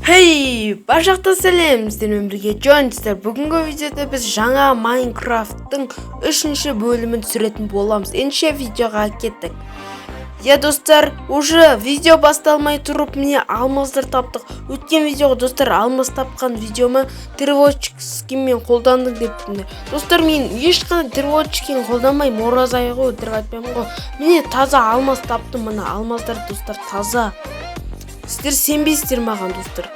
Хей, бар жақта сәлем! Сіздермен бірге Джонстер. Бүгінгі видеода біз жаңа Майнкрафттың үшінші бөлімін түсіретін боламыз. Ендеше видеоға кеттік. Иә, достар, уже видео басталмай тұрып, міне, алмаздар таптық. Өткен видеоға, достар, алмаз тапқан видеома «Переводчик скинмен қолдандың» депті. Достар, мен ешқандай переводчик скин қолданбаймын, ораза айы ғой, өтірік айтпаймын ғой. Міне, таза алмаз таптым, мына алмаздар, достар, таза. Сіздер сенбейсіздер маған, достар.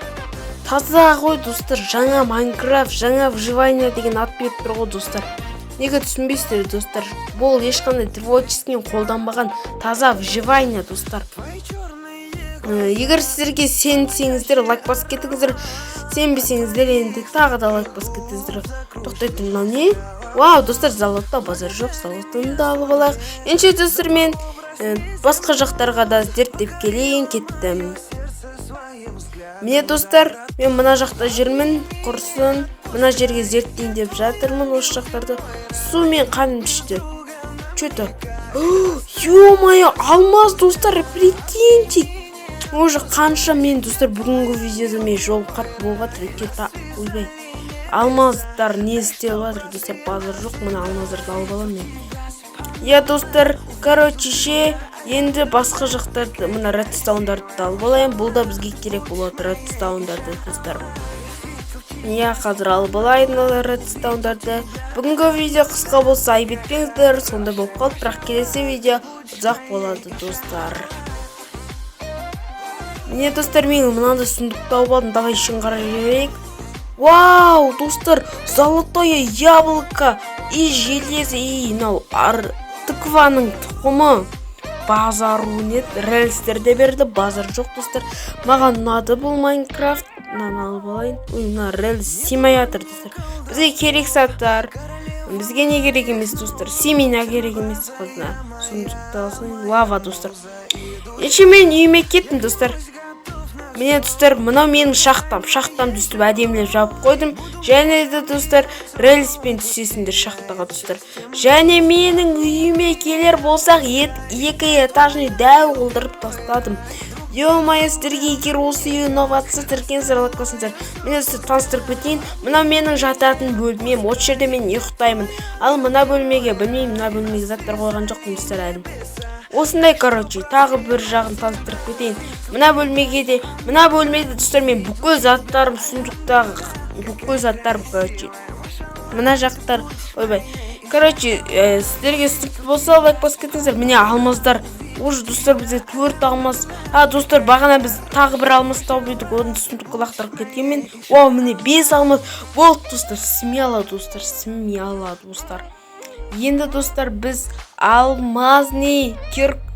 Таза ғой, достар, жаңа Майнкрафт, жаңа выживание деген ат беріп тұр ғой, достар. Неге түсінбейсіздер, достар? Бұл ешқандай творческий қолданбаған таза выживание, достар. Егер сіздерге сенсеңіздер, лайк басып кетіңіздер, сенбесеңіздер, енді тағы да лайк басып кетіңіздер. Тоқтай тұр, мынау не? Вау, достар, золото, базар жоқ, золотоны да алып алайық. Ендеше, достар, мен басқа жақтарға да зерттеп келейін, кеттім. Міне, достар, мен мына жақта жүрмін, құрсын, мына жерге зерттейін деп жатырмын осы жақтарды. Су мен қаным ішті. Че это? Ё-моё, алмаз, достар, прикиньте. Уже қанша мен, достар, бүгінгі видеода мен жолым қатты болып жатыр, өйткені ойбай, алмаздар не істеп жатыр, достар, базар жоқ, мына алмаздарды алып аламын мен. Иә, достар, короче ше, енді басқа жақтарды, мына редстоундарды да алып алайын, бұл да бізге керек болады, редстоундарды, достар. Иә, қазір алып алайын мына редстоундарды. Бүгінгі видео қысқа болса, айып етпеңіздер, сондай болып қалды, бірақ келесі видео ұзақ болады, достар. Міне, достар, мен мынандай сундук тауып алдым, давай ішін қарай жіберейік. Вау, достар, золотое яблоко и железо, и мынау тыкваның тұқымы. Базар нет, рельстер де берді, базар жоқ, достар. Маған ұнады бұл Майнкрафт. Мынаны алып алайын. Ой, мына рельс сыймай жатыр, достар. Бізге керек заттар, бізге не керек емес, достар? Семена керек емес. Мына сундукты алсаң, лава, достар. Ендеше мен үйіме кеттім, достар. Міне, достар, мынау менің шахтам. Шахтамды өстіп әдемілеп жауып қойдым. Және де, достар, рельспен түсесіңдер шахтаға, достар. Және менің үйіме келер болсақ, екі этажный дәу қылдырып тастадым. Ё-моё, сіздерге егер осы үй ұнап жатса, тіркеліңіздер, лайк басыңыздар. Міне, сіздерді таныстырып кетейін. Мынау менің жататын бөлмем. Осы жерде мен ұйықтаймын. Ал мына бөлмеге, білмеймін, мына бөлмеге заттар қойған жоқпын, достар, әлі. Осындай, короче, тағы бір жағын таныстырып кетейін. Мына бөлмеге де, мына бөлмеде, достар, мен бүкіл заттарым, сундуктағы бүкіл заттарым, короче. Мына жақтар, ойбай. Короче, сіздерге түсінікті болса, лайк басып кетіңіздер. Міне, алмаздар. Уже, достар, бізде төрт алмаз. А, достар, бағана біз тағы бір алмаз тауып едік, оны сундукқа лақтырып кеткенмен. Вау, міне, бес алмаз. Болды, достар, смело, достар, смело, достар. Енді, достар, біз алмазный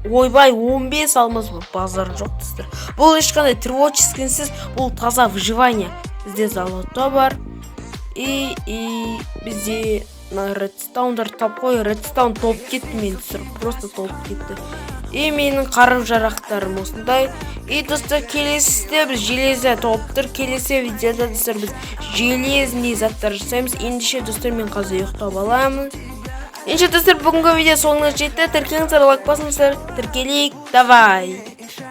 ойбай, 15 алмаз бар, базар жоқ, достар. Бұл ешқандай творческийсіз, бұл таза выживание. Бізде золото бар. И бізде мына редстоундар тап қой, редстоун толып кетті мен, достар, просто толып кетті. И менің қару жарақтарым осындай. И, достар, келесіде біз железо толып тұр. Келесі видеода, достар, біз железный заттар жасаймыз. Ендеше, достар, мен қазір ұйықтап аламын. Ендеше, достар, бүгінгі видео соңына жетті. Тіркеліңіздер, лайк басыңыздар. Тіркелейік, давай.